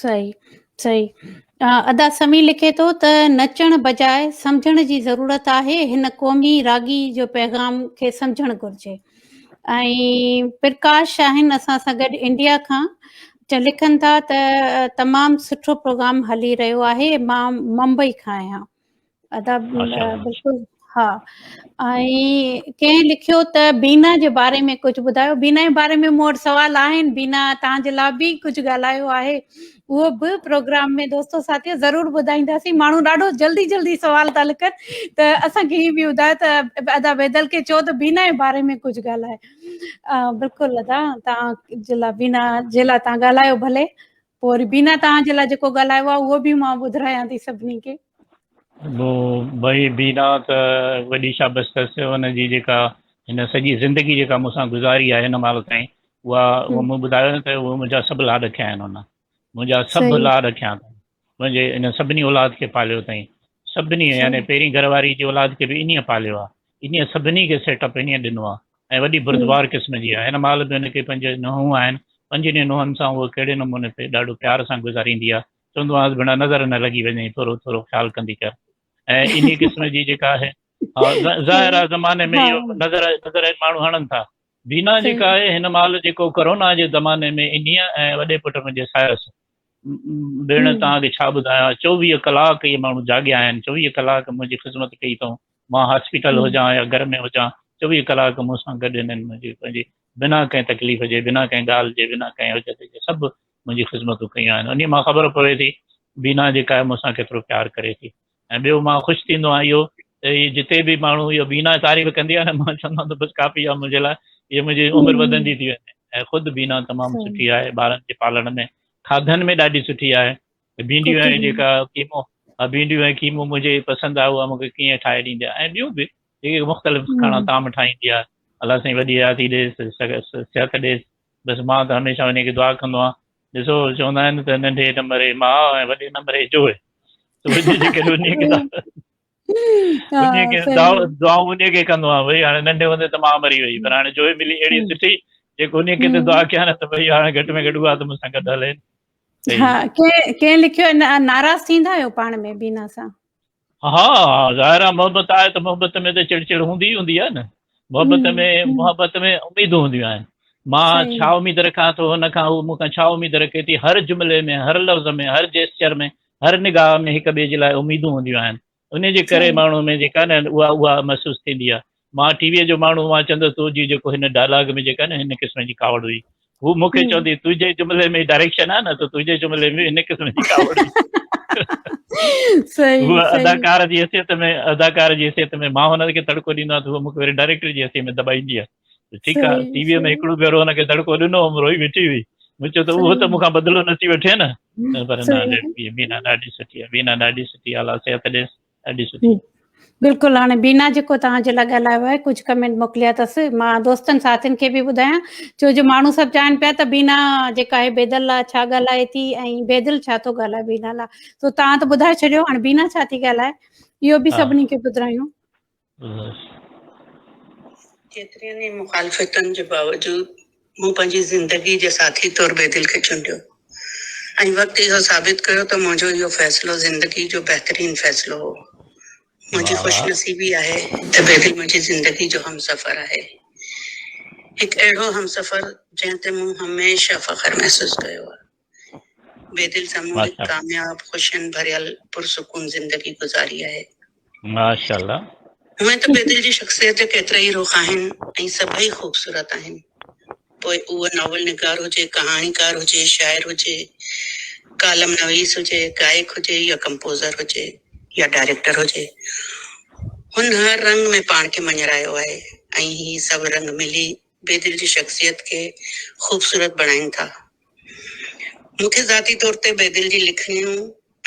صحيح صحيح ادا سميع لکي ٿو ته نچڻ بجاء سمجهڻ جي ضرورت آهي هن قومي راڳي جو پيغام کي سمجهڻ گهرجي ۽ پرڪاش آهن اسان سان گڏ انڊيا کان لکن ٿا ته تمام سٺو پروگرام هلي رهيو آهي مان ممبئي کان آهيان ادا بلڪل ها ۽ ڪنهن لکيو ته بينا جي باري ۾ ڪجهه ٻڌايو بينا جي باري ۾ مون وٽ سوال آهن بينا توهان جي لاء به ڪجهه ڳالهايو آهي اهو به پروگرام ۾ دوستو ساٿيو ضرور ٻڌائينداسين ماڻهو ڏاڍو جلدي جلدي سوال ٿا لکن ته اسان کي هي به ٻڌايو ته ادا بيدل کي چئو ته بينا جي باري ۾ ڪجهه ڳالهائي بلڪل ادا توهان جي لاء بينا جي لاء توهان ڳالهايو ڀلي پوء وري بينا توهان جي لاء جيڪو ڳالهايو آهي اهو به مان ٻڌرايان ٿي سڀني کي. ڀئي بينا ته وڏي شابس اٿس ان جي جيڪا هن سڄي زندگي جيڪا مون سان گذاري آهي هن مهل تائين اها اها مون ٻڌايو نه ته اهي منهنجا سڀ لاڏ رکيا آهن هن منهنجا سڀ لاڏ رکيا اٿن منهنجي ان سڀني اولاد کي پاليو اٿائين سڀني يعني پهرين گهر واري جي اولاد کي به انهيء پاليو آهي انهيء سڀني کي سيٽ اپ انهيء ڏنو آهي ۽ وڏي بردبار قسم جي آهي هن مهل به هن کي پنج ننهون آهن پنجن ئي ننهن سان هوء ڪهڙي نموني پئي ڏاڍو پيار سان گذاريندي آهي چوندو آهيانس ڀيڻا نظر نه لڳي وڃئي ٿورو ٿورو خيال ڪندي ڪر ۽ انهي قسم جي جيڪا آهي ظاهر آهي زماني ۾ اهو نظر نظر ماڻهو هڻن ٿا بينا جيڪا آهي هن مهل جيڪو ڪورونا جي زماني ۾ انهيء ۽ وڏي پٽ منهنجي سائرس ڀيڻ توهان کي ڇا ٻڌايان 24 ڪلاڪ اهي ماڻهو جاڳيا آهن 24 ڪلاڪ منهنجي خدمت ڪئي اٿئون مان هاسپيٽل هجان يا گهر ۾ هجان 24 ڪلاڪ مون سان گڏ هنن منهنجي پنهنجي بنا ڪنهن تڪليف جي بنا ڪنهن ڳالهه جي بنا ڪنهن حجت جي سڀ منهنجي خدمتون ڪيون آهن انهي مان خبر پوي ٿي بينا جيڪا آهي مون سان ڪيترو پيار ڪري ٿي ۽ ٻيو مان خوش ٿيندو آهيان اهو ته هي جتي به ماڻهو اهو بينا تعريف ڪندي آهي نه مان چوندو آهيان ته بس ڪافي آهي منهنجي لاء هي منهنجي عمر وڌندي ٿي وڃي ۽ خود بينا تمام سٺي آهي ٻارن کي پالڻ ۾ کاڌن ۾ ڏاڍي سٺي آهي ڀينڊيون ۽ جيڪا قيمو ڀينڊيون ۽ قيمو منهنجي پسند آهي اها مونکي ڪيئن ٺاهي ڏيندي آهي ۽ ٻيون به جيڪي مختلف کاڻا طعام ٺاهيندي آهي الله سائين وڏي حياتي ڏيس صحت ڏيس بس مان ته هميشه ان کي دعا ڪندو آهيان ڏسو چوندا آهن ته ننڍي نه مري ماء ۽ وڏي نه مري جوء جيڪڏهن انهيء کي انهيء کي دعائون انهيء کي ڪندو آهيان ڀئي هاڻي ننڍي هوندي ته ماء مري وئي پر هاڻي جوء ملي اهڙي سٺي جيڪو انهيء کي ته دعا ڪيان نه ته ڀئي هاڻي گهٽ ۾ گهٽ اها ته مون سان گڏ هلي. ها ڪنهن لکيو ناراض ٿيندا آهيو پاڻ ۾ بينا سان؟ ها ها ظاهر آهي محبت آهي ته محبت ۾ ته چڙ چڙ هوندي ئي هوندي آهي نه محبت ۾ محبت ۾ اميدون هونديون آهن مان ڇا اميد رکان ٿو هن کان هو مون کان ڇا اميد رکي ٿي هر جملي ۾ هر لفظ ۾ هر جيسچر ۾ هر نگاهه ۾ هڪ ٻئي جي لاء اميدون هونديون آهن ان جي ڪري ماڻهو ۾ جيڪا نه اها اها محسوس ٿيندي آهي مان ٽي ويء جو ماڻهو مان چوندس تو جي جيڪو هن ڊائلاگ ۾ جيڪا نه هن قسم جي ڪاوڙ هئي هو مون کي چوندي تنهنجي جملي ۾ ڊائريڪشن آهي نه ته تنهنجي جملي ۾ هن قسم جي ڪاوڙ هئي. صحيح هوء صحيح اداڪار جي حيثيت ۾ اداڪار جي حيثيت ۾ مان هن کي تڙڪو ڏيندو آهيان ته هوء مون کي وري ڊائريڪٽر جي حيثيت ۾ دٻائيندي آهي ته ٺيڪ آهي صحيح ٽي ويء ۾ صحيح هڪڙو ڀيرو هن کي دڙڪو ڏنو هوم روئي ويٺي هئي مون چيو ته اهو ته صحيح مون کان بدلو نٿي وٺي نه پر نه صحيح بينا ڏاڍي سٺي آهي بينا ڏاڍي سٺي آهي الله صحت ڏيس ڏاڍي سٺي. بلڪل هاڻي بينا جيڪو توهان جي لاء ڳالهايو آهي ڪجهه ڪمينٽ موڪليا اٿس مان دوستن ساٿين کي به ٻڌايان ڇو جو ماڻهو سڀ چاهين پيا ته بينا جيڪا آهي بيدل لاء ڇا ڳالهائي ٿي ۽ بيدل ڇا ٿو ڳالهائي بينا لاء سو توهان ته ٻڌائي ڇڏيو هاڻي بينا ڇا ٿي ڳالهائي اهو به سڀني کي ٻڌرايون. ڪيترين ئي مخالفتن جي باوجود مون پنهنجي زندگي جي ساٿي طور بيدل کي چونڊيو ۽ وقت اهو ثابت ڪيو ته منهنجو اهو فيصلو زندگي جو بهترين فيصلو هو. منهنجي خوش نصيبي آهي ته بيدل منهنجي زندگي جو همسفر آهي. هڪ اهڙو همسفر جنهن تي مون هميشه فخر محسوس ڪيو آهي. بيدل سان مون هڪ ڪامياب، خوشين ڀريل، پرسڪون زندگي گذاري آهي. ماشاءالله. هونئن ته بيدل جي شخصيت جا ڪيترائي رخ آهن ۽ سڀئي خوبصورت آهن. پوء اهو ناول نگار هجي، ڪهاڻيڪار هجي، شاعر هجي، ڪالم نويس هجي، گائڪ هجي يا ڪمپوزر هجي يا ڊائريڪٽر هجي. هن هر رنگ ۾ پاڻ کي مڃرايو آهي ۽ هي سڀ رنگ ملي بيدل جي شخصيت کي خوبصورت بڻائين ٿا. مون کي ذاتي طور تي بيدل جي لکڻيون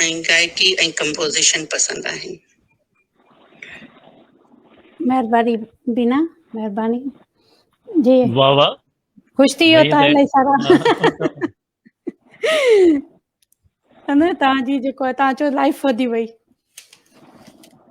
۽ گائڪي ۽ ڪمپوزيشن پسند آهن. مهرباني بينا مهرباني جي واه واه خوش ٿي ويو تان الائي سارا نه تان جي جيڪو تان چو لائف وڌي وئي.